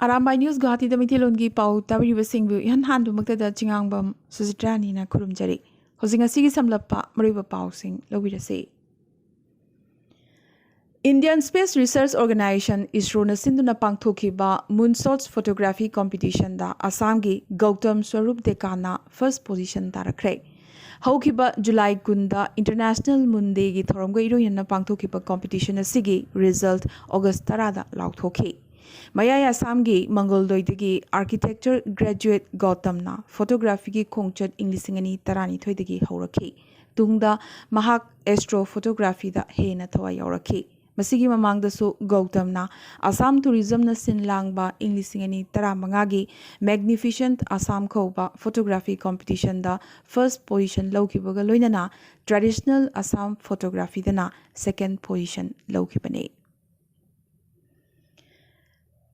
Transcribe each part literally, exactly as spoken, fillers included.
Arambai news ꯒꯨꯋꯥꯍꯥꯇꯤꯗ ꯃꯩꯇꯩꯂꯣꯟꯒꯤ ꯄꯥꯎ ꯇꯥꯕꯤꯔꯤꯕꯁꯤꯡꯕꯨ ꯏꯍꯥꯟ ꯍꯥꯟꯕꯃꯛꯇꯗ ꯆꯤꯉꯥꯡꯕꯝ ꯁꯨꯖꯤꯇ꯭ꯔꯥꯅꯤꯅ ꯈꯨꯔꯨꯝꯖꯔꯤ꯫ ꯍꯧꯖꯤꯛ ꯉꯁꯤꯒꯤ ꯁꯝꯂꯞꯄ ꯃꯔꯨꯑꯣꯏꯕ ꯄꯥꯎꯁꯤꯡ ꯂꯧꯕꯤꯔꯁꯤ꯫ Indian Space Research Organization, ꯏꯁꯔꯣꯅ ꯁꯤꯟꯗꯨꯅ ꯄꯥꯡꯊꯣꯛꯈꯤꯕ Moonshots Photography Competitionꯗ ꯑꯁꯥꯝꯒꯤ ꯒꯧꯇꯝ ꯁ꯭ꯋꯔꯨꯞ ꯗꯦꯀꯥꯅ first position ꯇꯥꯔꯛꯈ꯭ꯔꯦ꯫ ꯍꯧꯈꯤꯕ ꯖꯨꯂꯥꯏ ꯀꯨꯟꯗ International Moon Dayꯒꯤ ꯊꯧꯔꯝꯒ ꯏꯔꯣꯏꯅꯅ ꯄꯥꯡꯊꯣꯛꯈꯤꯕ competition ꯑꯁꯤꯒꯤ result August ꯇꯔꯥꯗ ꯂꯥꯎꯊꯣꯛꯈꯤ꯫ ꯃꯌꯥꯏ ꯑꯁꯥꯝꯒꯤ ꯃꯪꯒꯣꯜꯗꯣꯏꯗꯒꯤ architecture graduate ꯒꯧꯇꯝꯅ photographyꯒꯤ ꯈꯣꯡꯆꯠ ꯏꯪ ꯂꯤꯁꯤꯡ ꯑꯅꯤ ꯇꯔꯥꯅꯤꯊꯣꯏꯗꯒꯤ ꯍꯧꯔꯛꯈꯤ꯫ ꯇꯨꯡꯗ ꯃꯍꯥꯛ astro photographyꯗ ꯍꯦꯟꯅ ꯊꯋꯥꯏ ꯌꯥꯎꯔꯛꯈꯤ꯫ ꯃꯁꯤꯒꯤ ꯃꯃꯥꯡꯗꯁꯨ ꯒꯧꯇꯝꯅ ꯑꯁꯥꯝ tourismꯅ ꯁꯤꯟ ꯂꯥꯡꯕ ꯏꯪ ꯂꯤꯁꯤꯡ ꯑꯅꯤ ꯇꯔꯥꯃꯉꯥꯒꯤ Magnificent Assam ꯀꯧꯕ photography competitionꯗ first position ꯂꯧꯈꯤꯕꯒ ꯂꯣꯏꯅꯅ traditional Assam photographyꯗꯅ second position ꯂꯧꯈꯤꯕꯅꯤ꯫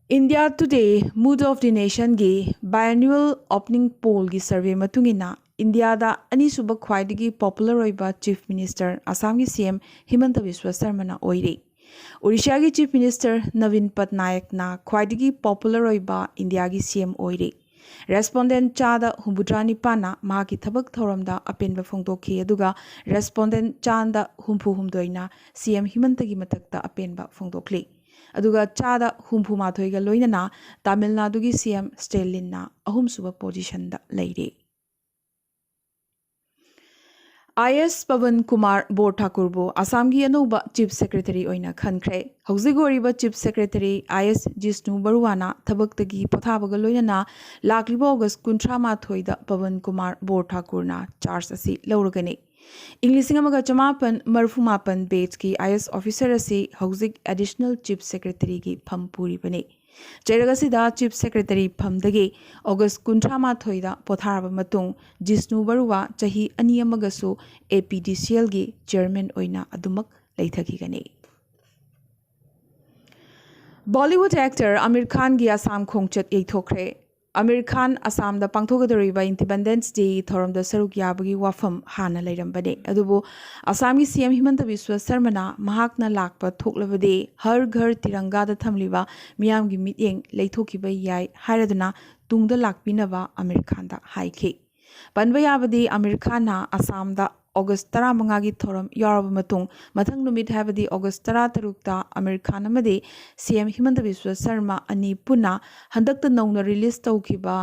India Today Mood of the Nationꯒꯤ biannual opening pollꯒꯤ survey ꯃꯇꯨꯡ ꯏꯟꯅ ꯏꯟꯗꯤꯌꯥꯗ ꯑꯅꯤꯁꯨꯕ ꯈ꯭ꯋꯥꯏꯗꯒꯤ popular ꯑꯣꯏꯕ Chief Minister ꯑꯁꯥꯝꯒꯤ CM ꯍꯤꯃꯟꯇ ꯕꯤꯁ꯭ꯋ ꯁꯔꯃꯅ ꯑꯣꯏꯔꯤ꯫ ꯑꯣꯔꯤꯁꯥꯒꯤ Chief Minister ꯅꯕꯤꯟ ꯄꯠꯅꯥꯌꯛꯅ ꯈ꯭ꯋꯥꯏꯗꯒꯤ popular ꯑꯣꯏꯕ ꯏꯟꯗꯤꯌꯥꯒꯤ CM ꯑꯣꯏꯔꯤ꯫ Respondent ꯆꯥꯗ ꯍꯨꯝꯐꯨꯇꯔꯥ ꯅꯤꯄꯥꯟꯅ ꯃꯍꯥꯛꯀꯤ ꯊꯕꯛ ꯊꯧꯔꯝꯗ ꯑꯄꯦꯟꯕ ꯐꯣꯡꯗꯣꯛꯈꯤ, ꯑꯗꯨꯒ respondent ꯆꯥꯗ ꯍꯨꯝꯐꯨ ꯍꯨꯝꯗꯣꯏꯅ CM ꯍꯤꯃꯟꯇꯒꯤ ꯃꯊꯛꯇ ꯑꯄꯦꯟꯕ ꯐꯣꯡꯗꯣꯛꯂꯤ꯫ ꯑꯗꯨꯒ ꯆꯥꯗ ꯍꯨꯝꯐꯨ ꯃꯥꯊꯣꯏꯒ ꯂꯣꯏꯅꯅ ꯇꯥꯃꯤꯜ ꯅꯥꯗꯨꯒꯤ CM ꯁ꯭ꯇꯦꯂꯤꯟꯅ ꯑꯍꯨꯝꯁꯨꯕ positionꯗ ꯂꯩꯔꯤ꯫ IAS ꯄꯕꯟ ꯀꯨꯃꯥꯔ ꯕꯣꯔ ꯊꯥꯀꯨꯔꯕꯨ ꯑꯁꯥꯝꯒꯤ ꯑꯅꯧꯕ Chief Secretary ꯑꯣꯏꯅ ꯈꯟꯈ꯭ꯔꯦ꯫ ꯍꯧꯖꯤꯛ ꯑꯣꯏꯔꯤꯕ Chief Secretary IAS ꯖꯤꯁꯅꯨ ꯕꯔꯨꯋꯥꯅ ꯊꯕꯛꯇꯒꯤ ꯄꯣꯊꯥꯕꯒ ꯂꯣꯏꯅꯅ ꯂꯥꯛꯂꯤꯕ August ꯀꯨꯟꯊ꯭ꯔꯥ ꯃꯥꯊꯣꯏꯗ ꯄꯕꯟ ꯀꯨꯃꯥꯔ ꯕꯣꯔ ꯊꯥꯀꯨꯔꯅ charge ꯑꯁꯤ ꯂꯧꯔꯒꯅꯤ꯫ ꯏꯪ ꯂꯤꯁꯤꯡ ꯑꯃꯒ ꯆꯃꯥꯄꯟ ꯃꯔꯤꯐꯨ ꯃꯥꯄꯟ batchꯀꯤ IAS officer ꯑꯁꯤ ꯍꯧꯖꯤꯛ Additional Chief Secretaryꯒꯤ ꯐꯝ ꯄꯨꯔꯤꯕꯅꯤ꯫ ꯆꯩꯔꯛ ꯑꯁꯤꯗ Chief Secretary ꯐꯝꯗꯒꯤ August ꯀꯨꯟꯊ꯭ꯔꯥ ꯃꯥꯊꯣꯏꯗ ꯄꯣꯊꯥꯔꯕ ꯃꯇꯨꯡ, ꯖꯤꯁꯅꯨ ꯕꯔꯨꯋꯥ ꯆꯍꯤ ꯑꯅꯤ ꯑꯃꯒꯁꯨ APDCLꯒꯤ chairman ꯑꯣꯏꯅ ꯑꯗꯨꯃꯛ ꯂꯩꯊꯈꯤꯒꯅꯤ꯫ Bollywood actor ꯑꯃꯤꯔ ꯈꯥꯟꯒꯤ ꯑꯁꯥꯝ ꯈꯣꯡꯆꯠ ꯌꯩꯊꯣꯛꯈ꯭ꯔꯦ꯫ ꯑꯃꯤꯔ ꯈꯥꯟ ꯑꯁꯥꯝꯗ ꯄꯥꯡꯊꯣꯛꯀꯗꯧꯔꯤꯕ ꯏꯟꯗꯤꯄꯦꯟꯗꯦꯟꯁ ꯗꯦ ꯊꯧꯔꯝꯗ ꯁꯔꯨꯛ ꯌꯥꯕꯒꯤ ꯋꯥꯐꯝ ꯍꯥꯟꯅ ꯂꯩꯔꯝꯕꯅꯦ꯫ ꯑꯗꯨꯕꯨ ꯑꯁꯥꯝꯒꯤ ꯁꯤ ꯑꯦꯝ ꯍꯤꯃꯟꯇ ꯕꯤꯁ꯭ꯋ ꯁꯔꯃꯅ ꯃꯍꯥꯛꯅ ꯂꯥꯛꯄ ꯊꯣꯛꯂꯕꯗꯤ ꯍꯔ ꯘꯔ ꯇꯤꯔꯪꯒꯥꯗ ꯊꯝꯂꯤꯕ ꯃꯤꯌꯥꯝꯒꯤ ꯃꯤꯠꯌꯦꯡ ꯂꯩꯊꯣꯛꯈꯤꯕ ꯌꯥꯏ ꯍꯥꯏꯔꯗꯨꯅ ꯇꯨꯡꯗ ꯂꯥꯛꯄꯤꯅꯕ ꯑꯃꯤꯔ ꯈꯥꯟꯗ ꯍꯥꯏꯈꯤ꯫ ꯄꯟꯕ ꯌꯥꯕꯗꯤ ꯑꯃꯤꯔ ꯈꯥꯟꯅ ꯑꯁꯥꯝꯗ ꯑꯣꯒꯁ ꯇꯔꯥꯃꯉꯥꯒꯤ ꯊꯧꯔꯝ ꯌꯥꯎꯔꯕ ꯃꯇꯨꯡ ꯃꯊꯪ ꯅꯨꯃꯤꯠ ꯍꯥꯏꯕꯗꯤ ꯑꯣꯒꯁ ꯇꯔꯥꯇꯔꯨꯛꯇ ꯑꯃꯤꯔ ꯈꯥꯟ ꯑꯃꯗꯤ ꯁꯤ ꯑꯦꯝ ꯍꯤꯃꯟꯇ ꯕꯤꯁ꯭ꯋ ꯁꯔꯃ ꯑꯅꯤ ꯄꯨꯟꯅ ꯍꯟꯗꯛꯇ ꯅꯧꯅ ꯔꯤꯂꯤꯖ ꯇꯧꯈꯤꯕ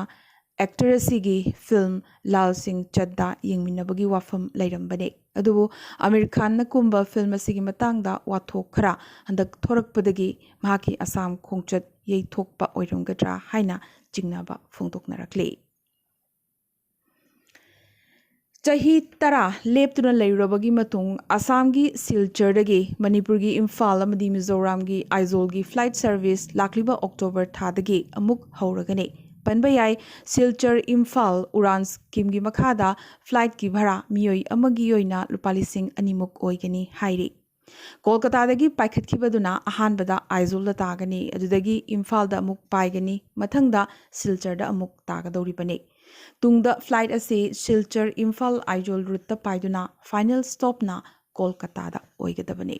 ꯑꯦꯛꯇꯔ ꯑꯁꯤꯒꯤ ꯐꯤꯜꯝ ꯂꯥꯜ ꯁꯤꯡ ꯆꯗ꯭ꯗꯥ ꯌꯦꯡꯃꯤꯟꯅꯕꯒꯤ ꯋꯥꯐꯝ ꯂꯩꯔꯝꯕꯅꯤ꯫ ꯑꯗꯨꯕꯨ ꯑꯃꯤꯔ ꯈꯥꯟꯅ ꯀꯨꯝꯕ ꯐꯤꯜꯝ ꯑꯁꯤꯒꯤ ꯃꯇꯥꯡꯗ ꯋꯥꯊꯣꯛ ꯈꯔ ꯍꯟꯗꯛ ꯊꯣꯔꯛꯄꯗꯒꯤ ꯃꯍꯥꯛꯀꯤ ꯑꯁꯥꯝ ꯈꯣꯡꯆꯠ ꯌꯩꯊꯣꯛꯄ ꯑꯣꯏꯔꯝꯒꯗ꯭ꯔꯥ ꯍꯥꯏꯅ ꯆꯤꯡꯅꯕ ꯐꯣꯡꯗꯣꯛꯅꯔꯛꯂꯤ꯫ ꯆꯍꯤ ꯇꯔꯥ ꯂꯦꯞꯇꯨꯅ ꯂꯩꯔꯨꯔꯕꯒꯤ ꯃꯇꯨꯡ ꯑꯁꯥꯝꯒꯤ ꯁꯤꯜꯆꯔꯗꯒꯤ ꯃꯅꯤꯄꯨꯔꯒꯤ ꯏꯝꯐꯥꯜ ꯑꯃꯗꯤ ꯃꯤꯖꯣꯔꯥꯝꯒꯤ ꯑꯥꯏꯖꯣꯜꯒꯤ ꯐ꯭ꯂꯥꯏꯠ ꯁꯔꯚꯤꯁ ꯂꯥꯛꯂꯤꯕ ꯑꯣꯛꯇꯣꯕꯔ ꯊꯥꯗꯒꯤ ꯑꯃꯨꯛ ꯍꯧꯔꯒꯅꯤ꯫ ꯄꯟꯕ ꯌꯥꯏ, ꯁꯤꯜꯆꯔ ꯏꯝꯐꯥꯜ ꯎꯔꯥꯟ ꯁ꯭ꯀꯤꯝꯒꯤ ꯃꯈꯥꯗ ꯐ꯭ꯂꯥꯏꯠꯀꯤ ꯚꯔꯥ ꯃꯤꯑꯣꯏ ꯑꯃꯒꯤ ꯑꯣꯏꯅ ꯂꯨꯄꯥ ꯂꯤꯁꯤꯡ ꯑꯅꯤꯃꯨꯛ ꯑꯣꯏꯒꯅꯤ ꯍꯥꯏꯔꯤ꯫ ꯀꯣꯜꯀꯇꯥꯗꯒꯤ ꯄꯥꯏꯈꯠꯈꯤꯕꯗꯨꯅ ꯑꯍꯥꯟꯕꯗ ꯑꯥꯏꯖꯣꯜꯗ ꯇꯥꯒꯅꯤ, ꯑꯗꯨꯗꯒꯤ ꯏꯝꯐꯥꯜꯗ ꯑꯃꯨꯛ ꯄꯥꯏꯒꯅꯤ, ꯃꯊꯪꯗ ꯁꯤꯜꯆꯔꯗ ꯑꯃꯨꯛ ꯇꯥꯒꯗꯧꯔꯤꯕꯅꯤ꯫ ꯇꯨꯡꯗ ꯐ꯭ꯂꯥꯏꯠ ꯑꯁꯤ ꯁꯤꯜꯆꯔ ꯏꯝꯐꯥꯜ ꯑꯥꯏꯖꯣꯜ ꯔꯨꯠꯇ ꯄꯥꯏꯗꯨꯅ ꯐꯥꯏꯅꯦꯜ ꯁ꯭ꯇꯣꯞꯅ ꯀꯣꯜꯀꯇꯥꯗ ꯑꯣꯏꯒꯗꯕꯅꯤ꯫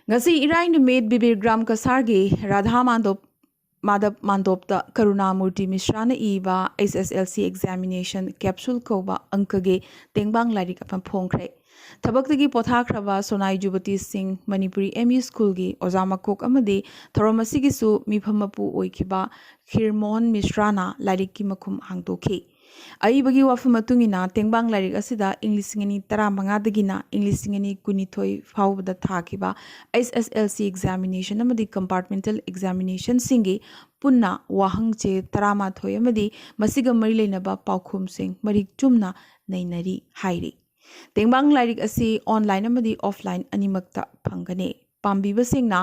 ꯉꯁꯤ ꯏꯔꯥꯏ ꯅꯨꯃꯤꯠ ꯕꯤꯕꯤꯔ ꯒ꯭ꯔꯥꯝ ꯀꯁꯥꯔꯒꯤ ꯔꯥꯙꯥ ꯃꯥꯙꯣꯞ ꯃꯥꯙꯕ ꯃꯥꯟꯗꯣꯞꯇ ꯀꯔꯨꯅꯥꯃꯨꯔꯇꯤ ꯃꯤꯁ꯭ꯔꯥꯅ ꯏꯕ ꯑꯩꯆ ꯑꯦꯁ ꯑꯦꯜ ꯁꯤ ꯑꯦꯛꯖꯥꯃꯤꯅꯦꯁꯟ ꯀꯦꯞꯁꯨꯜ ꯀꯧꯕ ꯑꯪꯀꯒꯤ ꯇꯦꯡꯕꯥꯡ ꯂꯥꯏꯔꯤꯛ ꯑꯃ ꯐꯣꯡꯈ꯭ꯔꯦ꯫ ꯊꯕꯛꯇꯒꯤ ꯄꯣꯊꯥꯈ꯭ꯔꯕ ꯁꯣꯅꯥꯏ ꯖꯨꯕꯇꯤ ꯁꯤꯡ ꯃꯅꯤꯄꯨꯔꯤ ꯑꯦꯝ ꯏ ꯁ꯭ꯀꯨꯜꯒꯤ ꯑꯣꯖꯥ ꯃꯀꯣꯛ ꯑꯃꯗꯤ ꯊꯧꯔꯝ ꯑꯁꯤꯒꯤꯁꯨ ꯃꯤꯐꯝ ꯃꯄꯨ ꯑꯣꯏꯈꯤꯕ ꯈꯤꯔ ꯃꯣꯍꯟ ꯃꯤꯁ꯭ꯔꯥꯅ ꯂꯥꯏꯔꯤꯛꯀꯤ ꯃꯈꯨꯝ ꯍꯥꯡꯗꯣꯛꯈꯤ꯫ ꯑꯏꯕꯒꯤ ꯋꯥꯐꯝ ꯃꯇꯨꯡ ꯏꯟꯅ ꯇꯦꯡꯕꯥꯡ ꯂꯥꯏꯔꯤꯛ ꯑꯁꯤꯗ ꯏꯪ ꯂꯤꯁꯤꯡ ꯑꯅꯤ ꯇꯔꯥꯃꯉꯥꯗꯒꯤꯅ ꯏꯪ ꯂꯤꯁꯤꯡ ꯑꯅꯤ ꯀꯨꯟꯅꯤꯊꯣꯏ ꯐꯥꯎꯕꯗ ꯊꯥꯈꯤꯕ ꯑꯩꯆ ꯑꯦꯁ ꯑꯦꯜ ꯁꯤ ꯑꯦꯛꯖꯥꯃꯤꯅꯦꯁꯟ ꯑꯃꯗꯤ ꯀꯝꯄꯥꯔꯠꯃꯦꯟꯇꯦꯜ ꯑꯦꯛꯖꯥꯃꯤꯅꯦꯁꯟꯁꯤꯡꯒꯤ ꯄꯨꯟꯅ ꯋꯥꯍꯪ ꯆꯦ ꯇꯔꯥꯃꯥꯊꯣꯏ ꯑꯃꯗꯤ ꯃꯁꯤꯒ ꯃꯔꯤ ꯂꯩꯅꯕ ꯄꯥꯎꯈꯨꯝꯁꯤꯡ ꯃꯔꯤꯛ ꯆꯨꯝꯅ ꯅꯩꯅꯔꯤ ꯍꯥꯏꯔꯤ꯫ ꯇꯦꯡꯕꯥꯡ ꯂꯥꯏꯔꯤꯛ ꯑꯁꯤ ꯑꯣꯟꯂꯥꯏꯟ ꯑꯃꯗꯤ ꯑꯣꯐꯂꯥꯏꯟ ꯑꯅꯤꯃꯛꯇ ꯐꯪꯒꯅꯤ꯫ ꯄꯥꯝꯕꯤꯕꯁꯤꯡꯅ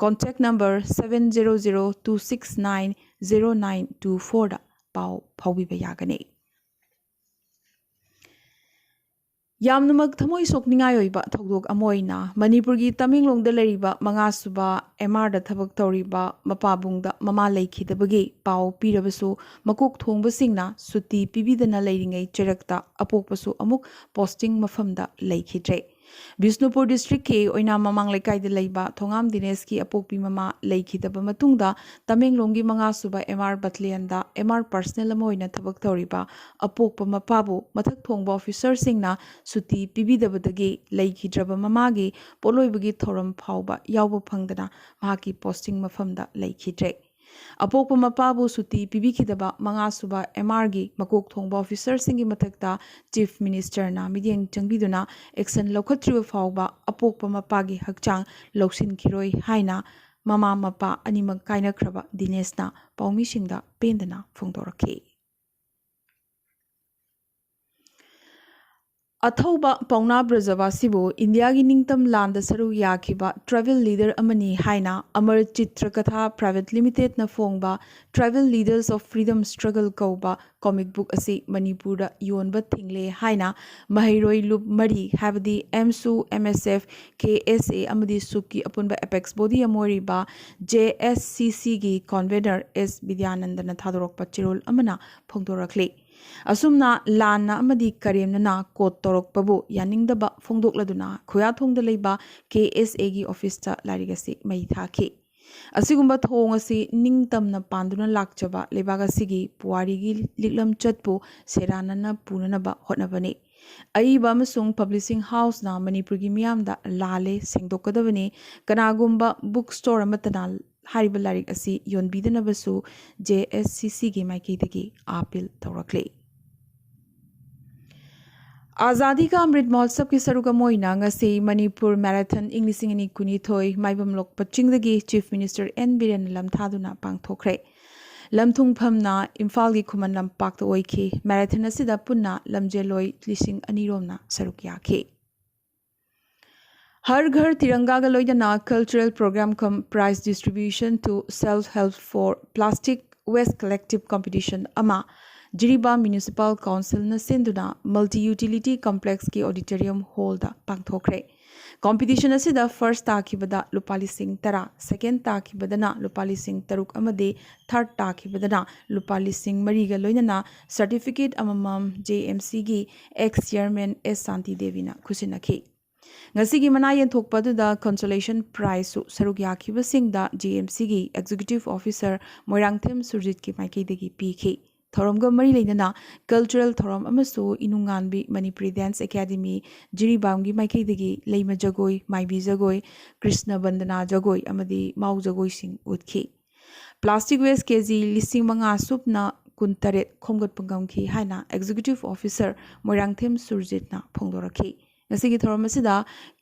contact number seven zero zero two six nine zero nine two fourꯗ ꯄꯥꯎ ꯐꯥꯎꯕꯤꯕ ꯌꯥꯒꯅꯤ꯫ ꯌꯥꯝꯅꯃꯛ ꯊꯃꯣꯏ ꯁꯣꯛꯅꯤꯡꯉꯥꯏ ꯑꯣꯏꯕ ꯊꯧꯗꯣꯛ ꯑꯃ ꯑꯣꯏꯅ ꯃꯅꯤꯄꯨꯔꯒꯤ ꯇꯃꯦꯡꯂꯣꯡꯗ ꯂꯩꯔꯤꯕ ꯃꯉꯥꯁꯨꯕ ꯑꯦꯝ ꯑꯥꯔꯗ ꯊꯕꯛ ꯇꯧꯔꯤꯕ ꯃꯄꯥꯕꯨꯡꯗ ꯃꯃꯥ ꯂꯩꯈꯤꯗꯕꯒꯤ ꯄꯥꯎ ꯄꯤꯔꯕꯁꯨ, ꯃꯀꯣꯛ ꯊꯣꯡꯕꯁꯤꯡꯅ ꯁꯨꯇꯤ ꯄꯤꯕꯤꯗꯅ ꯂꯩꯔꯤꯉꯩ ꯆꯩꯔꯛꯇ ꯑꯄꯣꯛꯄꯁꯨ ꯑꯃꯨꯛ ꯄꯣꯁꯇꯤꯡ ꯃꯐꯝꯗ ꯂꯩꯈꯤꯗ꯭ꯔꯦ꯫ ꯕꯤꯁꯅꯨꯄꯨꯔ ꯗꯤꯁꯇ꯭ꯔꯤꯛꯀꯤ ꯑꯣꯏꯅꯥꯝ ꯃꯃꯥꯡ ꯂꯩꯀꯥꯏꯗ ꯂꯩꯕ ꯊꯣꯉꯥꯝ ꯗꯤꯅꯦꯁꯀꯤ ꯑꯄꯣꯛꯄꯤ ꯃꯃꯥ ꯂꯩꯈꯤꯗꯕ ꯃꯇꯨꯡꯗ, ꯇꯃꯦꯡꯂꯣꯡꯒꯤ ꯃꯉꯥꯁꯨꯕ ꯑꯦꯝ ꯑꯥꯔ ꯕꯠꯂꯤꯌꯟꯗ ꯑꯦꯝ ꯑꯥꯔ ꯄꯔꯁꯅꯦꯜ ꯑꯃ ꯑꯣꯏꯅ ꯊꯕꯛ ꯇꯧꯔꯤꯕ ꯑꯄꯣꯛꯄ ꯃꯄꯥꯕꯨ ꯃꯊꯛ ꯊꯣꯡꯕ ꯑꯣꯐꯤꯁꯔꯁꯤꯡꯅ ꯁꯨꯇꯤ ꯄꯤꯕꯤꯗꯕꯗꯒꯤ ꯂꯩꯈꯤꯗ꯭ꯔꯕ ꯃꯃꯥꯒꯤ ꯄꯣꯠꯂꯣꯏꯕꯒꯤ ꯊꯧꯔꯝ ꯐꯥꯎꯕ ꯌꯥꯎꯕ ꯐꯪꯗꯅ ꯃꯍꯥꯛꯀꯤ ꯄꯣꯁꯇꯤꯡ ꯃꯐꯝꯗ ꯂꯩꯈꯤꯗ꯭ꯔꯦ꯫ ꯑꯄꯣꯛꯄ ꯃꯄꯥꯕꯨ ꯁꯨꯇꯤ ꯄꯤꯕꯤꯈꯤꯗꯕ ꯃꯉꯥꯁꯨꯕ ꯑꯦꯝ ꯑꯥꯔꯒꯤ ꯃꯀꯣꯛ ꯊꯣꯡꯕ ꯑꯣꯐꯤꯁꯔꯁꯤꯡꯒꯤ ꯃꯊꯛꯇ ꯆꯤꯐ ꯃꯤꯅꯤꯁꯇꯔꯅ ꯃꯤꯠꯌꯦꯡ ꯆꯪꯕꯤꯗꯨꯅ ꯑꯦꯛꯁꯟ ꯂꯧꯈꯠꯇ꯭ꯔꯤꯕ ꯐꯥꯎꯕ ꯑꯄꯣꯛꯄ ꯃꯄꯥꯒꯤ ꯍꯛꯆꯥꯡ ꯂꯧꯁꯤꯟꯈꯤꯔꯣꯏ ꯍꯥꯏꯅ ꯃꯃꯥ ꯃꯄꯥ ꯑꯅꯤꯃꯛ ꯀꯥꯏꯅꯈ꯭ꯔꯕ ꯗꯤꯅꯦꯁꯅ ꯄꯥꯎꯃꯤꯁꯤꯡꯗ ꯄꯦꯟꯗꯅ ꯐꯣꯡꯗꯣꯔꯛꯈꯤ꯫ ꯑꯊꯧꯕ ꯄꯥꯎꯅꯥ ꯕ꯭ꯔꯖꯕꯥꯁꯤꯕꯨ ꯏꯟꯗꯤꯌꯥꯒꯤ ꯅꯤꯡꯇꯝ ꯂꯥꯟꯗ ꯁꯔꯨꯛ ꯌꯥꯈꯤꯕ ꯇ꯭ꯔꯥꯏꯕꯦꯜ ꯂꯤꯗꯔ ꯑꯃꯅꯤ ꯍꯥꯏꯅ ꯑꯃꯔ ꯆꯤꯇ꯭ꯔꯀꯊꯥ ꯄ꯭ꯔꯥꯏꯚꯦꯠ ꯂꯤꯃꯤꯇꯦꯗꯅ ꯐꯣꯡꯕ Tribal Leaders of Freedom Struggle ꯀꯧꯕ ꯀꯣꯃꯤꯛ ꯕꯨꯛ ꯑꯁꯤ ꯃꯅꯤꯄꯨꯔꯗ ꯌꯣꯟꯕ ꯊꯤꯡꯂꯦ ꯍꯥꯏꯅ ꯃꯍꯩꯔꯣꯏ ꯂꯨꯞ ꯃꯔꯤ, ꯍꯥꯏꯕꯗꯤ ꯑꯦꯝꯁꯨ, ꯑꯦꯝ ꯑꯦꯁ ꯑꯦꯐ, ꯀꯦ ꯑꯦꯁ ꯑꯦ ꯑꯃꯗꯤ ꯁꯨꯞꯀꯤ ꯑꯄꯨꯟꯕ ꯑꯦꯄꯦꯛꯁ ꯕꯣꯗꯤ ꯑꯃ ꯑꯣꯏꯔꯤꯕ ꯖꯦ ꯑꯦꯁ ꯁꯤ ꯁꯤꯒꯤ ꯀꯣꯟꯚꯦꯅꯔ ꯑꯦꯁ ꯕꯤꯗ꯭ꯌꯥꯅꯟꯗꯅ ꯊꯥꯗꯣꯔꯛꯄ ꯆꯦꯔꯣꯜ ꯑꯃꯅ ꯐꯣꯡꯗꯣꯔꯛꯂꯤ꯫ ꯑꯁꯨꯝꯅ ꯂꯥꯟꯅ ꯑꯃꯗꯤ ꯀꯔꯦꯝꯅꯅ ꯀꯣꯠ ꯇꯧꯔꯛꯄꯕꯨ ꯌꯥꯅꯤꯡꯗꯕ ꯐꯣꯡꯗꯣꯛꯂꯗꯨꯅ ꯈꯨꯌꯥꯊꯣꯡꯗ ꯂꯩꯕ ꯀꯦ ꯑꯦꯁ ꯑꯦꯒꯤ ꯑꯣꯐꯤꯁꯇ ꯂꯥꯏꯔꯤꯛ ꯑꯁꯤ ꯃꯩ ꯊꯥꯈꯤ꯫ ꯑꯁꯤꯒꯨꯝꯕ ꯊꯧꯑꯣꯡ ꯑꯁꯤ ꯅꯤꯡꯇꯝꯅ ꯄꯥꯟꯗꯨꯅ ꯂꯥꯛꯆꯕ ꯂꯩꯕꯥꯛ ꯑꯁꯤꯒꯤ ꯄꯨꯋꯥꯔꯤꯒꯤ ꯂꯤꯛꯂꯝ ꯆꯠꯄꯨ ꯁꯦꯔꯥꯟꯅꯅ ꯄꯨꯅꯅꯕ ꯍꯣꯠꯅꯕꯅꯤ꯫ ꯑꯏꯕ ꯑꯃꯁꯨꯡ ꯄꯕ꯭ꯂꯤꯁꯤꯡ ꯍꯥꯎꯁꯅ ꯃꯅꯤꯄꯨꯔꯒꯤ ꯃꯤꯌꯥꯝꯗ ꯂꯥꯜꯂꯦ, ꯁꯦꯡꯗꯣꯛꯀꯗꯕꯅꯤ, ꯀꯅꯥꯒꯨꯝꯕ ꯕꯨꯛ ꯁ꯭ꯇꯣꯔ ꯑꯃꯠꯇꯅ ꯍꯥꯏꯔꯤꯕ ꯂꯥꯏꯔꯤꯛ ꯑꯁꯤ ꯌꯣꯟꯕꯤꯗꯅꯕꯁꯨ ꯖꯦ ꯑꯦꯁ ꯁꯤ ꯁꯤꯒꯤ ꯃꯥꯏꯀꯩꯗꯒꯤ ꯑꯥꯄꯤꯜ ꯇꯧꯔꯛꯂꯤ꯫ ꯑꯖꯥꯗꯤ ꯀꯥ ꯑꯃ꯭ꯔꯤꯠ ꯃꯍꯣꯠꯁꯕꯀꯤ ꯁꯔꯨꯛ ꯑꯃ ꯑꯣꯏꯅ ꯉꯁꯤ ꯃꯅꯤꯄꯨꯔ ꯃꯦꯔꯥꯊꯟ ꯏꯪ ꯂꯤꯁꯤꯡ ꯑꯅꯤ ꯀꯨꯟꯅꯤꯊꯣꯏ ꯃꯥꯏꯕꯝ ꯂꯣꯛꯄ ꯆꯤꯡꯗꯒꯤ ꯆꯤꯐ ꯃꯤꯅꯤꯁꯇꯔ ꯑꯦꯟ ꯕꯤꯔꯦꯟꯅ ꯂꯝꯊꯥꯗꯨꯅ ꯄꯥꯡꯊꯣꯛꯈ꯭ꯔꯦ꯫ ꯂꯝꯊꯨꯡꯐꯝꯅ ꯏꯝꯐꯥꯜꯒꯤ ꯈꯨꯃꯟ ꯂꯝꯄꯥꯛꯇ ꯑꯣꯏꯈꯤ꯫ ꯃꯦꯔꯥꯊꯟ ꯑꯁꯤꯗ ꯄꯨꯟꯅ ꯂꯝꯖꯦꯜꯂꯣꯏ ꯂꯤꯁꯤꯡ ꯑꯅꯤ ꯔꯣꯝꯅ ꯁꯔꯨꯛ ꯌꯥꯈꯤ꯫ ꯍꯔ ꯘꯔ ꯇꯤꯔꯪꯒꯥꯒ ꯂꯣꯏꯅꯅ cultural program cum prize distribution to self help for plastic waste collective competition ꯑꯃ ꯖꯤꯔꯤꯕꯥꯝ ꯃ꯭ꯌꯨꯅꯤꯁꯤꯄꯥꯜ ꯀꯥꯎꯟꯁꯤꯜꯅ ꯁꯤꯟꯗꯨꯅ ꯃꯜꯇꯤ ꯌꯨꯇꯤꯂꯤꯇꯤ ꯀꯝꯄ꯭ꯂꯦꯛꯁꯀꯤ ꯑꯣꯗꯤꯇꯣꯔꯤꯌꯝ ꯍꯣꯜꯗ ꯄꯥꯡꯊꯣꯛꯈ꯭ꯔꯦ꯫ ꯀꯣꯝꯄꯤꯇꯤꯁꯟ ꯑꯁꯤꯗ ꯐꯥꯔꯁ ꯇꯥꯈꯤꯕꯗ ꯂꯨꯄꯥ ꯂꯤꯁꯤꯡ ꯇꯔꯥ, ꯁꯦꯀꯦꯟ ꯇꯥꯈꯤꯕꯗꯅ ꯂꯨꯄꯥ ꯂꯤꯁꯤꯡ ꯇꯔꯨꯛ ꯑꯃꯗꯤ ꯊꯥꯔꯠ ꯇꯥꯈꯤꯕꯗꯅ ꯂꯨꯄꯥ ꯂꯤꯁꯤꯡ ꯃꯔꯤꯒ ꯂꯣꯏꯅꯅ ꯁꯔꯇꯤꯐꯤꯀꯦꯠ ꯑꯃꯃꯝ ꯖꯦ ꯑꯦꯝ ꯁꯤꯒꯤ ꯑꯦꯛꯁ ꯆꯤꯌꯔꯃꯦꯟ ꯑꯦꯁ ꯁꯥꯟꯇꯤ ꯗꯦꯕꯤꯅ ꯈꯨꯠꯁꯤꯟꯅꯈꯤ꯫ ꯉꯁꯤꯒꯤ ꯃꯅꯥ ꯌꯦꯟꯊꯣꯛꯄ ꯑꯗꯨꯗ ꯀꯟꯁꯣꯂꯦꯁꯟ ꯄ꯭ꯔꯥꯏꯖꯁꯨ ꯁꯔꯨꯛ ꯌꯥꯈꯤꯕꯁꯤꯡꯗ ꯖꯦ ꯑꯦꯝ ꯁꯤꯒꯤ ꯑꯦꯛꯖꯤꯀ꯭ꯌꯨꯇꯤꯚ ꯑꯣꯐꯤꯁꯔ ꯃꯣꯏꯔꯥꯡꯊꯦꯝ ꯁꯨꯔꯖꯤꯠꯀꯤ ꯃꯥꯏꯀꯩꯗꯒꯤ ꯄꯤꯈꯤ꯫ ꯊꯧꯔꯝꯒ ꯃꯔꯤ ꯂꯩꯅꯅ ꯀꯜꯆꯔꯦꯜ ꯊꯧꯔꯝ ꯑꯃꯁꯨ ꯏꯅꯨꯡꯉꯥꯟꯕꯤ ꯃꯅꯤꯄꯨꯔꯤ ꯗꯥꯟꯁ ꯑꯦꯀꯥꯗꯦꯃꯤ ꯖꯤꯔꯤꯕꯥꯝꯒꯤ ꯃꯥꯏꯀꯩꯗꯒꯤ ꯂꯩꯃ ꯖꯒꯣꯏ, ꯃꯥꯏꯕꯤ ꯖꯒꯣꯏ, ꯀ꯭ꯔꯤꯁꯅ ꯕꯟꯗꯅꯥ ꯖꯒꯣꯏ ꯑꯃꯗꯤ ꯃꯥꯎ ꯖꯒꯣꯏꯁꯤꯡ ꯎꯠꯈꯤ꯫ ꯄ꯭ꯂꯥꯁꯇꯤꯛ ꯋꯦꯁ ꯀꯦ ꯖꯤ ꯂꯤꯁꯤꯡ ꯃꯉꯥ ꯁꯨꯞꯅ ꯀꯨꯟꯇꯔꯦꯠ ꯈꯣꯝꯒꯠꯄ ꯉꯝꯈꯤ ꯍꯥꯏꯅ ꯑꯦꯛꯖꯤꯀ꯭ꯌꯨꯇꯤꯚ ꯑꯣꯐꯤꯁꯔ ꯃꯣꯏꯔꯥꯡꯊꯦꯝ ꯁꯨꯔꯖꯤꯠꯅ ꯐꯣꯡꯗꯣꯔꯛꯈꯤ꯫ ꯉꯁꯤꯒꯤ ꯊꯧꯔꯝ ꯑꯁꯤꯗ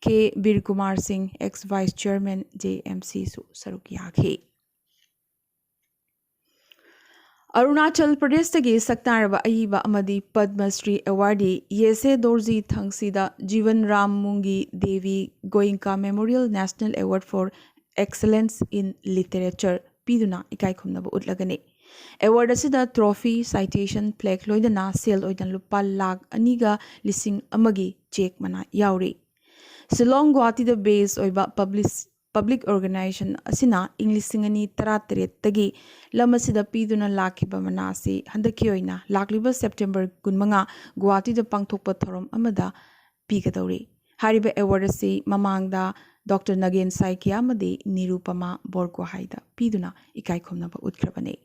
ꯀꯦ ꯕꯤꯔꯀꯨꯃꯥꯔ ꯁꯤꯡ, X vice chairman J M ꯁꯤꯁꯨ ꯁꯔꯨꯛ ꯌꯥꯈꯤ꯫ ꯑꯔꯨꯅꯥꯆꯜ ꯄ꯭ꯔꯗꯦꯁꯇꯒꯤ ꯁꯛꯅꯥꯏꯔꯕ ꯑꯏꯕ ꯑꯃꯗꯤ ꯄꯗꯃ ꯁ꯭ꯔꯤ ꯑꯦꯋꯥꯔꯗꯤ ꯌꯦꯁꯦ ꯗꯣꯔꯖꯤ ꯊꯪꯁꯤꯗ ꯖꯤꯕꯟ Ram ꯃꯨꯡꯒꯤ Devi ꯒꯣꯌꯤꯡꯀꯥ Memorial National Award for Excellence in Literature ꯄꯤꯗꯨꯅ ꯏꯀꯥꯏ ꯈꯨꯝꯅꯕ ꯎꯠꯂꯒꯅꯤ꯫ ꯑꯦꯋꯥꯔꯗ ꯑꯁꯤꯗ ꯇ꯭ꯔꯣꯐꯤ, ꯁꯥꯏꯇꯦꯁꯟ, ꯄ꯭ꯂꯦꯛ ꯂꯣꯏꯅꯅ ꯁꯦꯜ ꯑꯣꯏꯅ ꯂꯨꯄꯥ ꯂꯥꯈ ꯑꯅꯤꯒ ꯂꯤꯁꯤꯡ ꯑꯃꯒꯤ ꯆꯦꯛ ꯃꯅꯥ ꯌꯥꯎꯔꯤ꯫ ꯁꯤꯂꯣꯡ ꯒꯨꯋꯥꯍꯥꯇꯤꯗ ꯕꯦꯁ ꯑꯣꯏꯕ ꯄꯕ꯭ꯂꯤꯁ ꯄꯕ꯭ꯂꯤꯛ ꯑꯣꯔꯒꯅꯥꯏꯖꯦꯁꯟ ꯑꯁꯤꯅ ꯏꯪ ꯂꯤꯁꯤꯡ ꯑꯅꯤ ꯇꯔꯥꯇꯔꯦꯠꯇꯒꯤ ꯂꯝ ꯑꯁꯤꯗ ꯄꯤꯗꯨꯅ ꯂꯥꯛꯈꯤꯕ ꯃꯅꯥ ꯑꯁꯤ ꯍꯟꯗꯛꯀꯤ ꯑꯣꯏꯅ ꯂꯥꯛꯂꯤꯕ ꯁꯦꯞꯇꯦꯝꯕꯔ ꯀꯨꯟꯃꯉꯥ ꯒꯨꯋꯥꯍꯥꯇꯤꯗ ꯄꯥꯡꯊꯣꯛꯄ ꯊꯧꯔꯝ ꯑꯃꯗ ꯄꯤꯒꯗꯧꯔꯤ꯫ ꯍꯥꯏꯔꯤꯕ ꯑꯦꯋꯥꯔꯗ ꯑꯁꯤ ꯃꯃꯥꯡꯗ ꯗꯣꯛꯇꯔ ꯅꯒꯦꯟ ꯁꯥꯏꯀꯤꯌꯥ ꯑꯃꯗꯤ ꯅꯤꯔꯨꯄꯃꯥ ꯕꯣꯔꯒꯣꯍꯥꯏꯗ ꯄꯤꯗꯨꯅ ꯏꯀꯥꯏ ꯈꯨꯝꯅꯕ ꯎꯠꯈ꯭ꯔꯕꯅꯤ꯫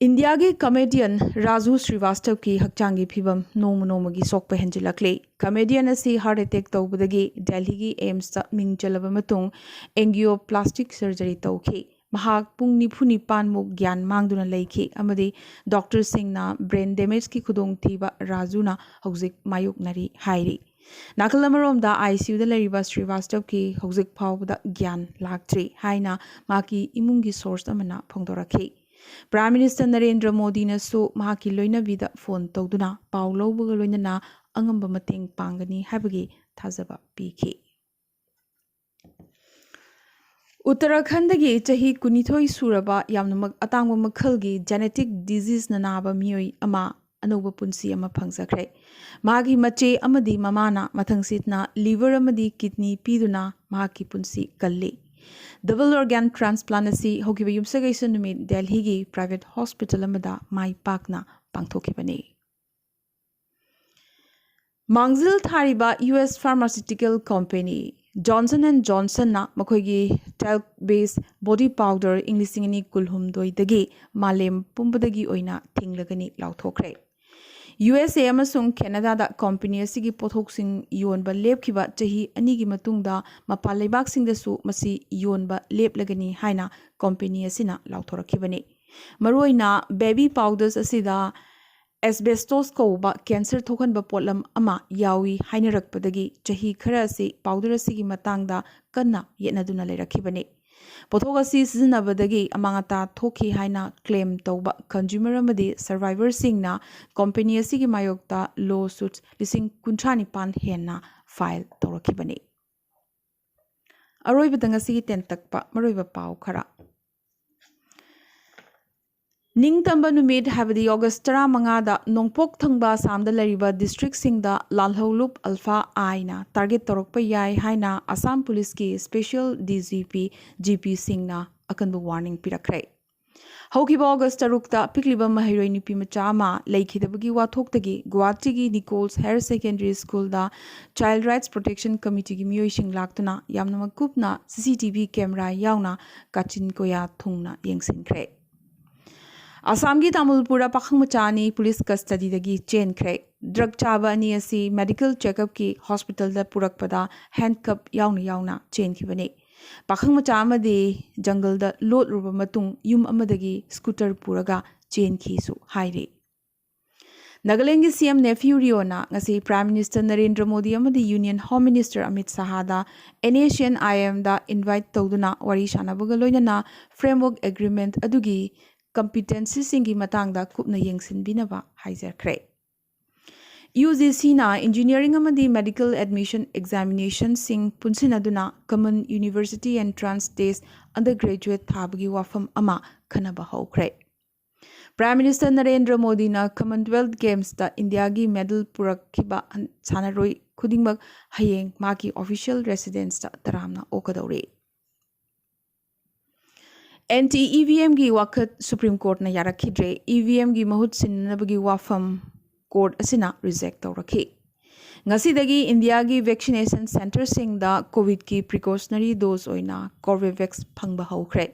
ꯏꯟꯗꯤꯌꯥꯒꯤ ꯀꯃꯦꯗꯤꯌꯟ ꯔꯥꯖꯨ ꯁ꯭ꯔꯤꯋꯥꯁꯇꯕꯀꯤ ꯍꯛꯆꯥꯡꯒꯤ ꯐꯤꯕꯝ ꯅꯣꯡꯃ ꯅꯣꯡꯃꯒꯤ ꯁꯣꯛꯄ ꯍꯦꯟꯖꯤꯜꯂꯛꯂꯤ꯫ ꯀꯃꯦꯗꯤꯌꯟ ꯑꯁꯤ ꯍꯥꯔꯠ ꯑꯦꯇꯦꯛ ꯇꯧꯕꯗꯒꯤ ꯗꯦꯜꯍꯤꯒꯤ ꯑꯦꯝꯁꯇ ꯃꯤꯡ ꯆꯜꯂꯕ ꯃꯇꯨꯡ ꯑꯦꯡꯒꯤꯌꯣꯄ꯭ꯂꯥꯁꯇꯤꯛ ꯁꯔꯖꯔꯤ ꯇꯧꯈꯤ꯫ ꯃꯍꯥꯛ ꯄꯨꯡ ꯅꯤꯐꯨ ꯅꯤꯄꯥꯟꯃꯨꯛ ꯒ꯭ꯌꯥꯟ ꯃꯥꯡꯗꯨꯅ ꯂꯩꯈꯤ ꯑꯃꯗꯤ ꯗꯣꯛꯇꯔꯁꯤꯡꯅ ꯕ꯭ꯔꯦꯟ ꯗꯦꯃꯦꯖꯀꯤ ꯈꯨꯗꯣꯡꯊꯤꯕ ꯔꯥꯖꯨꯅ ꯍꯧꯖꯤꯛ ꯃꯥꯌꯣꯛꯅꯔꯤ ꯍꯥꯏꯔꯤ꯫ ꯅꯥꯀꯜ ꯑꯃꯔꯣꯝꯗ ꯑꯥꯏ ꯁꯤ ꯌꯨꯗ ꯂꯩꯔꯤꯕ ꯁ꯭ꯔꯤꯋꯥꯁꯇꯕꯀꯤ ꯍꯧꯖꯤꯛ ꯐꯥꯎꯕꯗ ꯒ꯭ꯌꯥꯟ ꯂꯥꯛꯇ꯭ꯔꯤ ꯍꯥꯏꯅ ꯃꯍꯥꯛꯀꯤ ꯏꯃꯨꯡꯒꯤ ꯁꯣꯔꯁ ꯑꯃꯅ ꯐꯣꯡꯗꯣꯔꯛꯈꯤ꯫ ꯄ꯭ꯔꯥꯏꯝ ꯃꯤꯅꯤꯁꯇꯔ ꯅꯔꯦꯟꯗ꯭ꯔ ꯃꯣꯗꯤꯅꯁꯨ ꯃꯍꯥꯛꯀꯤ ꯂꯣꯏꯅꯕꯤꯗ ꯐꯣꯟ ꯇꯧꯗꯨꯅ ꯄꯥꯎ ꯂꯧꯕꯒ ꯂꯣꯏꯅꯅ ꯑꯉꯝꯕ ꯃꯇꯦꯡ ꯄꯥꯡꯒꯅꯤ ꯍꯥꯏꯕꯒꯤ ꯊꯥꯖꯕ ꯄꯤꯈꯤ꯫ ꯎꯠꯇꯔꯥꯈꯟꯗꯒꯤ ꯆꯍꯤ ꯀꯨꯟꯅꯤꯊꯣꯏ ꯁꯨꯔꯕ ꯌꯥꯝꯅ ꯃꯛ-, ꯑꯇꯥꯡꯕ ꯃꯈꯜꯒꯤ genetic diseaseꯅ ꯅꯥꯕ ꯃꯤꯑꯣꯏ ꯑꯃ ꯑꯅꯧꯕ ꯄꯨꯟꯁꯤ ꯑꯃ ꯐꯪꯖꯈ꯭ꯔꯦ꯫ ꯃꯍꯥꯛꯀꯤ ꯃꯆꯦ ꯑꯃꯗꯤ ꯃꯃꯥꯅ ꯃꯊꯪꯁꯤꯠꯅ liver ꯑꯃꯗꯤ kidney ꯄꯤꯗꯨꯅ ꯃꯍꯥꯛꯀꯤ ꯄꯨꯟꯁꯤ ꯀꯜꯂꯤ꯫ Double organ transplant ꯑꯁꯤ ꯍꯧꯈꯤꯕ ꯌꯨꯝꯁꯀꯩꯁ ꯅꯨꯃꯤꯠ ꯗꯦꯜꯍꯤꯒꯤ private hospital ꯑꯃꯗ ꯃꯥꯏ ꯄꯥꯛꯅ ꯄꯥꯡꯊꯣꯛꯈꯤꯕꯅꯤ꯫ ꯃꯥꯡꯖꯤꯜ ꯊꯥꯔꯤꯕ U S pharmaceutical company Johnson and Johnsonꯅ ꯃꯈꯣꯏꯒꯤ talc based body powder ꯏꯪ ꯂꯤꯁꯤꯡ ꯑꯅꯤ ꯀꯨꯟꯍꯨꯝꯗꯣꯏꯗꯒꯤ ꯃꯥꯂꯦꯝ ꯄꯨꯝꯕꯗꯒꯤ ꯑꯣꯏꯅ ꯊꯤꯡꯂꯒꯅꯤ ꯂꯥꯎꯊꯣꯛꯈ꯭ꯔꯦ꯫ U S A ꯑꯃꯁꯨꯡ Canadaꯗ company ꯑꯁꯤꯒꯤ ꯄꯣꯠꯊꯣꯛꯁꯤꯡ ꯌꯣꯟꯕ ꯂꯦꯞꯈꯤꯕ ꯆꯍꯤ ꯑꯅꯤꯒꯤ ꯃꯇꯨꯡꯗ ꯃꯄꯥꯟ ꯂꯩꯕꯥꯛꯁꯤꯡꯗꯁꯨ ꯃꯁꯤ ꯌꯣꯟꯕ ꯂꯦꯞꯂꯒꯅꯤ ꯍꯥꯏꯅ company ꯑꯁꯤꯅ ꯂꯥꯎꯊꯣꯔꯛꯈꯤꯕꯅꯤ꯫ ꯃꯔꯨꯑꯣꯏꯅ baby powders ꯑꯁꯤꯗ asbestos ꯀꯧꯕ cancer ꯊꯣꯛꯍꯟꯕ ꯄꯣꯠꯂꯝ ꯑꯃ ꯌꯥꯎꯏ ꯍꯥꯏꯅꯔꯛꯄꯗꯒꯤ ꯆꯍꯤ ꯈꯔ ꯑꯁꯤ powder ꯑꯁꯤꯒꯤ ꯃꯇꯥꯡꯗ ꯀꯟꯅ ꯌꯦꯠꯅꯗꯨꯅ ꯂꯩꯔꯛꯈꯤꯕꯅꯤ꯫ ꯄꯣꯠꯊꯣꯛ ꯑꯁꯤ ꯁꯤꯖꯤꯟꯅꯕꯗꯒꯤ ꯑꯃꯥꯡ ꯑꯇꯥ ꯊꯣꯛꯈꯤ ꯍꯥꯏꯅ claim ꯇꯧꯕ consumer ꯑꯃꯗꯤ survivorꯁꯤꯡꯅ company ꯑꯁꯤꯒꯤ ꯃꯥꯌꯣꯛꯇ lawsuit ꯂꯤꯁꯤꯡ ꯀꯨꯟꯊ꯭ꯔꯥ ꯅꯤꯄꯥꯟ ꯍꯦꯟꯅ file ꯇꯧꯔꯛꯈꯤꯕꯅꯤ꯫ ꯑꯔꯣꯏꯕꯗ ꯉꯁꯤꯒꯤ ꯇꯦꯟꯇꯛꯄ ꯃꯔꯨꯑꯣꯏꯕ ꯄꯥꯎ ꯈꯔ꯫ ꯅꯤꯡꯇꯝꯕ ꯅꯨꯃꯤꯠ ꯍꯥꯏꯕꯗꯤ August ꯇꯔꯥꯃꯉꯥꯗ ꯅꯣꯡꯄꯣꯛ ꯊꯪꯕ ꯑꯁꯥꯝꯗ ꯂꯩꯔꯤꯕ districtꯁꯤꯡꯗ ꯂꯥꯜꯍꯧꯂꯨꯞ Alpha Iꯅ target ꯇꯧꯔꯛꯄ ꯌꯥꯏ ꯍꯥꯏꯅ ꯑꯁꯥꯝ ꯄꯨꯂꯤꯁꯀꯤ special D G P G P ꯁꯤꯡꯅ ꯑꯀꯟꯕ warning ꯄꯤꯔꯛꯈ꯭ꯔꯦ꯫ ꯍꯧꯈꯤꯕ August ꯇꯔꯨꯛꯇ ꯄꯤꯛꯂꯤꯕ ꯃꯍꯩꯔꯣꯏ ꯅꯨꯄꯤ ꯃꯆꯥ ꯑꯃ ꯂꯩꯈꯤꯗꯕꯒꯤ ꯋꯥꯊꯣꯛꯇꯒꯤ ꯒꯨꯋꯥꯍꯥꯇꯤꯒꯤ Nichols Higher Secondary Schoolꯗ Child Rights Protection Committeeꯒꯤ ꯃꯤꯑꯣꯏꯁꯤꯡ ꯂꯥꯛꯇꯨꯅ ꯌꯥꯝꯅ ꯃꯀꯨꯞꯅ C C T V camera ꯌꯥꯎꯅ ꯀꯥꯆꯤꯟ ꯀꯣꯌꯥ ꯊꯨꯡꯅ ꯌꯦꯡꯁꯤꯟꯈ꯭ꯔꯦ꯫ ꯑꯁꯥꯝꯒꯤ ꯇꯥꯃꯨꯜꯄꯨꯔꯗ ꯄꯥꯈꯪ ꯃꯆꯥ ꯑꯅꯤ ꯄꯨꯂꯤꯁ custodyꯗꯒꯤ ꯆꯦꯟꯈ꯭ꯔꯦ꯫ Drug ꯆꯥꯕ ꯑꯅꯤ ꯑꯁꯤ medical checkupꯀꯤ hospitalꯗ ꯄꯨꯔꯛꯄꯗ handcuff ꯌꯥꯎꯅ ꯌꯥꯎꯅ ꯆꯦꯟꯈꯤꯕꯅꯤ꯫ ꯄꯥꯈꯪ ꯃꯆꯥ ꯑꯃꯗꯤ ꯖꯪꯒꯜꯗ ꯂꯣꯠꯂꯨꯔꯕ ꯃꯇꯨꯡ ꯌꯨꯝ ꯑꯃꯗꯒꯤ scooter ꯄꯨꯔꯒ ꯆꯦꯟꯈꯤꯁꯨ ꯍꯥꯏꯔꯤ꯫ ꯅꯥꯒꯥꯂꯦꯟꯒꯤ C M Neiphiu Rioꯅ ꯉꯁꯤ Prime Minister ꯅꯔꯦꯟꯗ꯭ꯔ ꯃꯣꯗꯤ ꯑꯃꯗꯤ Union Home Minister Amit ꯁꯥꯍꯗ N A C N I Mꯗ invite ꯇꯧꯗꯨꯅ ꯋꯥꯔꯤ ꯁꯥꯟꯅꯕꯒ ꯂꯣꯏꯅꯅ framework agreement ꯑꯗꯨꯒꯤ competencyꯁꯤꯡꯒꯤ ꯃꯇꯥꯡꯗ ꯀꯨꯞꯅ ꯌꯦꯡꯁꯤꯟꯕꯤꯅꯕ ꯍꯥꯏꯖꯈ꯭ꯔꯦ꯫ ꯌꯨ ꯖꯤ ꯁꯤꯅ ꯏꯟꯖꯤꯅꯤꯌꯥꯔꯤꯡ ꯑꯃꯗꯤ ꯃꯦꯗꯤꯀꯦꯜ ꯑꯦꯗꯃꯤꯁꯟ ꯑꯦꯛꯖꯥꯃꯤꯅꯦꯁꯟꯁꯤꯡ ꯄꯨꯟꯁꯤꯟꯅꯗꯨꯅ Common University Entrance Test Undergraduate ꯊꯥꯕꯒꯤ ꯋꯥꯐꯝ ꯑꯃ ꯈꯟꯅꯕ ꯍꯧꯈ꯭ꯔꯦ꯫ Prime Minister ꯅꯔꯦꯟꯗ꯭ꯔ ꯃꯣꯗꯤꯅ Commonwealth Gamesꯇ ꯏꯟꯗꯤꯌꯥꯒꯤ ꯃꯦꯗꯜ ꯄꯨꯔꯛꯈꯤꯕ ꯁꯥꯟꯅꯔꯣꯏ ꯈꯨꯗꯤꯡꯃꯛ ꯍꯌꯦꯡ ꯃꯥꯒꯤ official residenceꯇ ꯇꯔꯥꯝꯅ ꯑꯣꯛꯀꯗꯧꯔꯤ꯫ ꯑꯦꯟꯇꯤ ꯏ ꯚꯤ ꯑꯦꯝꯒꯤ ꯋꯥꯀꯠ ꯁꯨꯄ꯭ꯔꯤꯝ ꯀꯣꯔꯠꯅ ꯌꯥꯔꯛꯈꯤꯗ꯭ꯔꯦ꯫ ꯏ ꯚꯤ ꯑꯦꯝꯒꯤ ꯃꯍꯨꯠ ꯁꯤꯟꯅꯅꯕꯒꯤ ꯋꯥꯐꯝ ꯀꯣꯔꯠ ꯑꯁꯤꯅ ꯔꯤꯖꯦꯛ ꯇꯧꯔꯛꯈꯤ꯫ ꯉꯁꯤꯗꯒꯤ ꯏꯟꯗꯤꯌꯥꯒꯤ ꯚꯦꯛꯁꯤꯅꯦꯁꯟ ꯁꯦꯟꯇꯔꯁꯤꯡꯗ ꯀꯣꯚꯤꯗꯀꯤ ꯄ꯭ꯔꯤꯀꯣꯁꯅꯔꯤ ꯗꯣꯁ ꯑꯣꯏꯅ ꯀꯣꯔꯕꯦꯚꯦꯛꯁ ꯐꯪꯕ ꯍꯧꯈ꯭ꯔꯦ꯫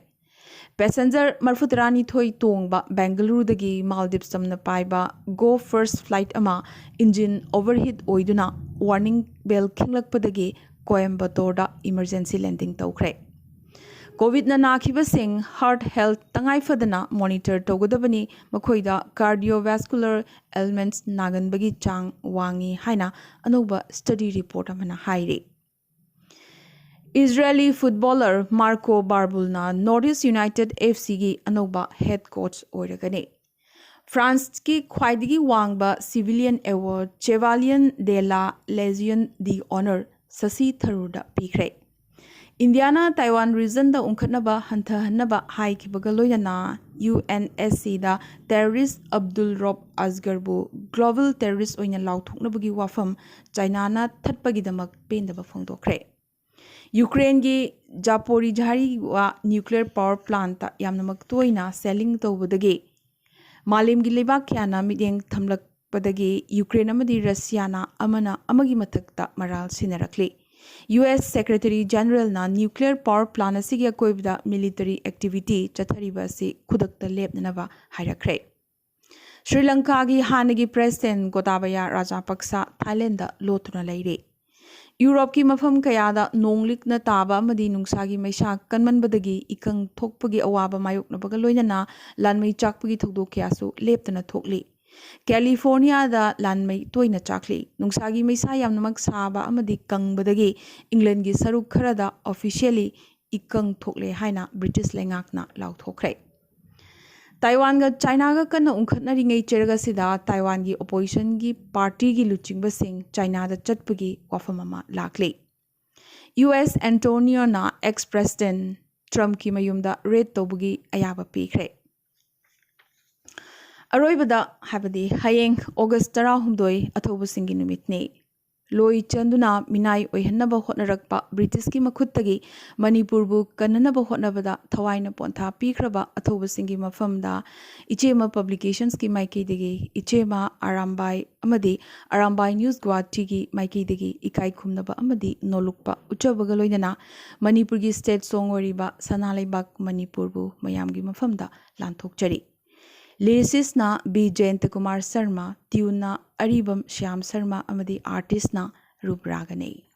ꯄꯦꯁꯦꯟꯖꯔ ꯃꯔꯤꯐꯨ ꯇꯔꯥꯅꯤꯊꯣꯏ ꯇꯣꯡꯕ ꯕꯦꯡꯒꯂꯨꯔꯨꯗꯒꯤ ꯃꯥꯜꯗꯤꯞꯁ ꯇꯝꯅ ꯄꯥꯏꯕ Go First flight ꯑꯃ ꯏꯟꯖꯤꯟ ꯑꯣꯚꯔꯍꯤꯠ ꯑꯣꯏꯗꯨꯅ ꯋꯥꯔꯅꯤꯡ ꯕꯦꯜ ꯈꯤꯡꯂꯛꯄꯗꯒꯤ ꯀꯣꯌꯝꯕꯇꯣꯔꯗ ꯏꯃꯔꯖꯦꯟꯁꯤ ꯂꯦꯟꯗꯤꯡ ꯇꯧꯈ꯭ꯔꯦ꯫ ꯀꯣꯚꯤꯗꯅ ꯅꯥꯈꯤꯕꯁꯤꯡ ꯍꯥꯔꯠ ꯍꯦꯜꯊ ꯇꯉꯥꯏ ꯐꯗꯅ ꯃꯣꯅꯤꯇꯔ ꯇꯧꯒꯗꯕꯅꯤ, ꯃꯈꯣꯏꯗ ꯀꯥꯔꯗꯤꯑꯣꯚꯥꯁꯀꯨꯂꯔ ꯑꯦꯜꯃꯦꯟꯠꯁ ꯅꯥꯒꯟꯕꯒꯤ ꯆꯥꯡ ꯋꯥꯡꯉꯤ ꯍꯥꯏꯅ ꯑꯅꯧꯕ ꯁ꯭ꯇꯗꯤ ꯔꯤꯄꯣꯔꯠ ꯑꯃꯅ ꯍꯥꯏꯔꯤ꯫ ꯏꯖꯔꯦꯂꯤ ꯐꯨꯠꯕꯣꯂꯔ ꯃꯥꯔꯀꯣ ꯕꯥꯔꯕꯨꯜꯅ ꯅꯣꯔꯠ ꯏꯁ ꯌꯨꯅꯥꯏꯇꯦꯗ ꯑꯦꯐ ꯁꯤꯒꯤ ꯑꯅꯧꯕ ꯍꯦꯗ ꯀꯣꯆ ꯑꯣꯏꯔꯒꯅꯤ꯫ ꯐ꯭ꯔꯥꯟꯁꯀꯤ ꯈ꯭ꯋꯥꯏꯗꯒꯤ ꯋꯥꯡꯕ civilian award Chevalier de la Légion d'Honneur ꯁꯁꯤ ꯊꯔꯨꯔꯗ ꯄꯤꯈ꯭ꯔꯦ꯫ ꯏꯟꯗꯤꯌꯥꯅ ꯇꯥꯏꯋꯥꯟ ꯔꯤꯖꯟꯗ ꯎꯪꯈꯠꯅꯕ ꯍꯟꯊꯍꯟꯅꯕ ꯍꯥꯏꯈꯤꯕꯒ ꯂꯣꯏꯅꯅ ꯌꯨ ꯑꯦꯟ ꯑꯦꯁ ꯁꯤꯗ ꯇꯦꯔꯣꯔꯤꯁ ꯑꯕꯗꯨꯜ ꯔꯣꯕ ꯑꯁꯒꯔꯕꯨ ꯒ꯭ꯂꯣꯕꯦꯜ ꯇꯦꯔꯣꯔꯤꯁ ꯑꯣꯏꯅ ꯂꯥꯎꯊꯣꯛꯅꯕꯒꯤ ꯋꯥꯐꯝ ꯆꯥꯏꯅꯥꯅ ꯊꯠꯄꯒꯤꯗꯃꯛ ꯄꯦꯟꯗꯕ ꯐꯣꯡꯗꯣꯛꯈ꯭ꯔꯦ꯫ ꯌꯨꯀ꯭ꯔꯦꯟꯒꯤ ꯖꯥꯄꯣꯔꯤꯖꯥꯔꯤꯋꯥ ꯅ꯭ꯌꯨꯀ꯭ꯂꯤꯌꯔ ꯄꯥꯋꯔ ꯄ꯭ꯂꯥꯟꯠꯇ ꯌꯥꯝꯅꯃꯛ ꯇꯣꯏꯅ ꯁꯦꯂꯤꯡ ꯇꯧꯕꯗꯒꯤ ꯃꯥꯂꯦꯝꯒꯤ ꯂꯩꯕꯥꯛ ꯀꯌꯥꯅ ꯃꯤꯠꯌꯦꯡ ꯊꯝꯂꯛꯄꯗꯒꯤ ꯌꯨꯀ꯭ꯔꯦꯟ ꯑꯃꯗꯤ ꯔꯁꯤꯌꯥꯅ ꯑꯃꯅ ꯑꯃꯒꯤ ꯃꯊꯛꯇ ꯃꯔꯥꯜ ꯁꯤꯟꯅꯔꯛꯂꯤ꯫ ꯌꯨ ꯑꯦꯁ ꯁꯦꯀ꯭ꯔꯦꯇꯔꯤ ꯖꯦꯅꯔꯦꯜꯅ ꯅ꯭ꯌꯨꯀ꯭ꯂꯤꯌꯔ ꯄꯥꯋꯔ ꯄ꯭ꯂꯥꯟꯠ ꯑꯁꯤꯒꯤ ꯑꯀꯣꯏꯕꯗ ꯃꯤꯂꯤꯇꯔꯤ ꯑꯦꯛꯇꯤꯚꯤꯇꯤ ꯆꯠꯊꯔꯤꯕ ꯑꯁꯤ ꯈꯨꯗꯛꯇ ꯂꯦꯞꯅꯅꯕ ꯍꯥꯏꯔꯛꯈ꯭ꯔꯦ꯫ ꯁ꯭ꯔꯤ ꯂꯪꯀꯥꯒꯤ ꯍꯥꯟꯅꯒꯤ ꯄ꯭ꯔꯦꯁꯤꯗꯦꯟꯠ ꯒꯣꯇꯥꯕꯌꯥ ꯔꯥꯖꯥꯄꯛꯁꯥ ꯊꯥꯏꯂꯦꯟꯗ ꯂꯣꯠꯇꯨꯅ ꯂꯩꯔꯤ꯫ ꯌꯨꯔꯣꯞꯀꯤ ꯃꯐꯝ ꯀꯌꯥꯗ ꯅꯣꯡ ꯂꯤꯛꯅ ꯇꯥꯕ ꯑꯃꯗꯤ ꯅꯨꯡꯁꯥꯒꯤ ꯃꯩꯁꯥ ꯀꯟꯃꯟꯕꯗꯒꯤ ꯏꯀꯪ ꯊꯣꯛꯄꯒꯤ ꯑꯋꯥꯕ ꯃꯥꯌꯣꯛꯅꯕꯒ ꯂꯣꯏꯅꯅ ꯂꯥꯟꯃꯩ ꯆꯥꯛꯄꯒꯤ ꯊꯧꯗꯣꯛ ꯀꯌꯥꯁꯨ ꯂꯦꯞꯇꯅ ꯊꯣꯛꯂꯤ꯫ ꯀꯦꯂꯤꯐꯣꯔꯅꯤꯌꯥꯗ ꯂꯥꯟꯃꯩ ꯇꯣꯏꯅ ꯆꯥꯛꯂꯤ꯫ ꯅꯨꯡꯁꯥꯒꯤ ꯃꯩꯁꯥ ꯌꯥꯝꯅꯃꯛ ꯁꯥꯕ ꯑꯃꯗꯤ ꯀꯪꯕꯗꯒꯤ ꯏꯪꯂꯦꯟꯒꯤ ꯁꯔꯨꯛ ꯈꯔꯗ ꯑꯣꯐꯤꯁꯤꯌꯦꯜꯂꯤ ꯏꯀꯪ ꯊꯣꯛꯂꯦ ꯍꯥꯏꯅ ꯕ꯭ꯔꯤꯇꯤꯁ ꯂꯩꯉꯥꯛꯅ ꯂꯥꯎꯊꯣꯛꯈ꯭ꯔꯦ꯫ ꯇꯥꯏꯋꯥꯟꯒ ꯆꯥꯏꯅꯥꯒ ꯀꯟꯅ ꯎꯪꯈꯠꯅꯔꯤꯉꯩ ꯆꯩꯔꯛ ꯑꯁꯤꯗ ꯇꯥꯏꯋꯥꯟꯒꯤ ꯑꯣꯄꯣꯖꯤꯁꯟꯒꯤ ꯄꯥꯔꯇꯤꯒꯤ ꯂꯨꯆꯤꯡꯕꯁꯤꯡ ꯆꯥꯏꯅꯥꯗ ꯆꯠꯄꯒꯤ ꯋꯥꯐꯝ ꯑꯃ ꯂꯥꯛꯂꯤ꯫ ꯌꯨ ꯑꯦꯁ ꯑꯦꯟꯇꯣꯅꯤꯌꯣꯅ ꯑꯦꯛꯁ ꯄ꯭ꯔꯦꯁꯤꯗꯦꯟ ꯇ꯭ꯔꯝꯞꯀꯤ ꯃꯌꯨꯝꯗ ꯔꯦꯗ ꯇꯧꯕꯒꯤ ꯑꯌꯥꯕ ꯄꯤꯈ꯭ꯔꯦ꯫ ꯑꯔꯣꯏꯕꯗ, ꯍꯥꯏꯕꯗꯤ ꯍꯌꯦꯡ ꯑꯣꯒꯁ ꯇꯔꯥꯍꯨꯝꯗꯣꯏ, ꯑꯊꯧꯕꯁꯤꯡꯒꯤ ꯅꯨꯃꯤꯠꯅꯤ꯫ ꯂꯣꯏ ꯆꯟꯗꯨꯅ ꯃꯤꯅꯥꯏ ꯑꯣꯏꯍꯟꯅꯕ ꯍꯣꯠꯅꯔꯛꯄ ꯕ꯭ꯔꯤꯇꯤꯁꯀꯤ ꯃꯈꯨꯠꯇꯒꯤ ꯃꯅꯤꯄꯨꯔꯕꯨ ꯀꯟꯅꯅꯕ ꯍꯣꯠꯅꯕꯗ ꯊꯋꯥꯏꯅ ꯄꯣꯟꯊꯥ ꯄꯤꯈ꯭ꯔꯕ ꯑꯊꯧꯕꯁꯤꯡꯒꯤ ꯃꯐꯝꯗ ꯏꯆꯦꯃ ꯄꯕ꯭ꯂꯤꯀꯦꯁꯟꯁꯀꯤ ꯃꯥꯏꯀꯩꯗꯒꯤ, ꯏꯆꯦꯃ ꯑꯔꯥꯝꯕꯥꯏ ꯑꯃꯗꯤ ꯑꯔꯥꯝꯕꯥꯏ ꯅ꯭ꯌꯨꯁ ꯒꯨꯋꯥꯍꯥꯇꯤꯒꯤ ꯃꯥꯏꯀꯩꯗꯒꯤ ꯏꯀꯥꯏ ꯈꯨꯝꯅꯕ ꯑꯃꯗꯤ ꯅꯣꯂꯨꯛꯄ ꯎꯠꯆꯕꯒ ꯂꯣꯏꯅꯅ ꯃꯅꯤꯄꯨꯔꯒꯤ ꯁ꯭ꯇꯦꯠ ꯁꯣꯡ ꯑꯣꯏꯔꯤꯕ ꯁꯅꯥ ꯂꯩꯕꯥꯛ ꯃꯅꯤꯄꯨꯔꯕꯨ ꯃꯌꯥꯝꯒꯤ ꯃꯐꯝꯗ ꯂꯥꯟꯊꯣꯛꯆꯔꯤ꯫ ꯂꯤꯔꯤꯁꯤꯁꯅ ꯕꯤ ꯖꯌꯟꯇ ꯀꯨꯃꯥꯔ ꯁꯔꯃ, ꯇ꯭ꯌꯨꯟꯅ ꯑꯔꯤꯕꯝ ꯁ꯭ꯌꯥꯝ ꯁꯔꯃ ꯑꯃꯗꯤ ꯑꯥꯔꯇꯤꯁꯅ ꯔꯨꯞ ꯔꯥꯒꯅꯤ꯫